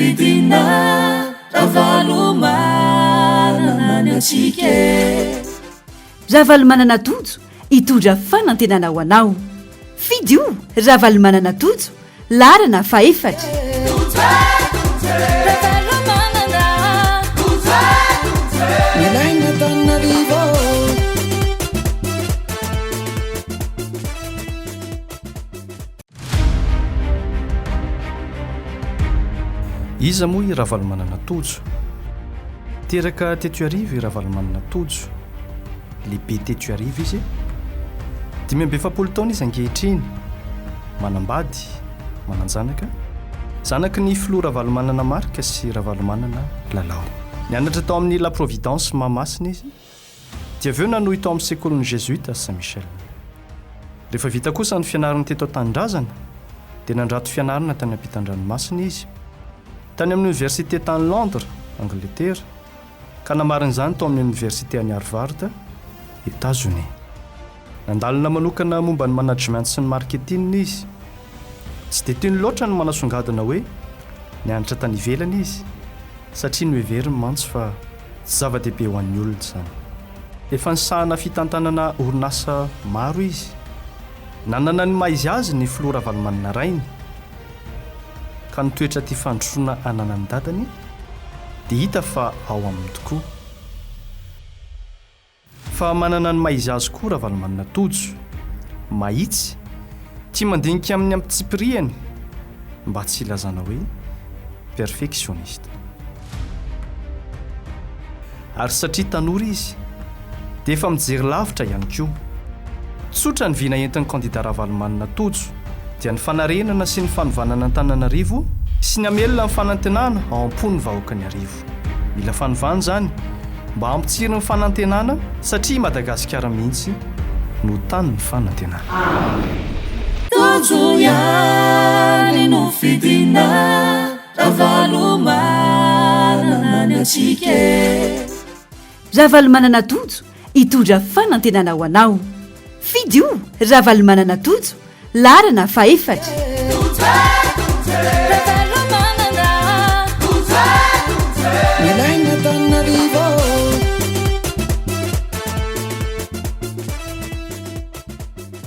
fidina Ravalomanana ny antsika e. Ravalomanana Tojo hitondra fanantenana ho anao. Fidio Ravalomanana Tojo, laharana fahefatra. Ilaina Antananarivo ô. Iza moa i Ravalomanana Tojo? Teraka teto Iarivo i Ravalomanana Tojo. Lehibe teto Iarivo izy. 45 taona izy ankehitriny. Manambady, manan-janaka. Zanaky ny filoha Ravalomanana Marc sy Ravalomanana Lalao. Nianatra tao amin'ny La Providence Mahamasina izy. Dia avy eo nanohy tao amin'ny sekolin'ny Jesuites Saint Michel. Rehefa vita kosa ny fianarany teto an-tanindrazana, dia nandrato fianarana tany ampitan-dranomasina izy, tany amin'ny oniversite tany Londres, Angletera, ka namarina izany tao amin'ny oniversite any Harvard, Etazonia. Nandalina manokana momba ny management sy ny marketing izy. Tsy dia tiany loatra ny manasongadina hoe nianatra tany ivelany izy, satria noheveriny mantsy fa tsy zava-dehibe ho an'ny olona izany. Efa nisahana fitantanana orinasa maro izy. Nanana ny maha izy azy ny filoha Ravalomanana rainy, ka ny toetra tia fandrosoana ananan'ny dadany dia hita fa ao aminy tokoa. Fa manana ny maha izy azy koa Ravalomanana Tojo. Mahitsy, tia mandinika amin'ny ampitsipirihany, mba tsy hilazana hoe perfectionniste. Ary satria tanora izy, dia efa mijery lavitra ihany koa. Tsotra ny vina entin'ny kandida Ravalomanana Tojo, dia ny fanarenana sy ny fanovana an'Antananarivo sy ny hamelona ny fanantenana ao am-pon'ny vahoakan'Iarivo. Mila fanovana izany mba hampitsiry ny fanantenana satria i Madagasikara mihitsy no tanin'ny fanantenana. Tojo ihany no fidina Ravalomanana ny antsika e. Ravalomanana Tojo hitondra fanantenana ho anao. Fidio Ravalomanana Tojo, laharana fahefatra.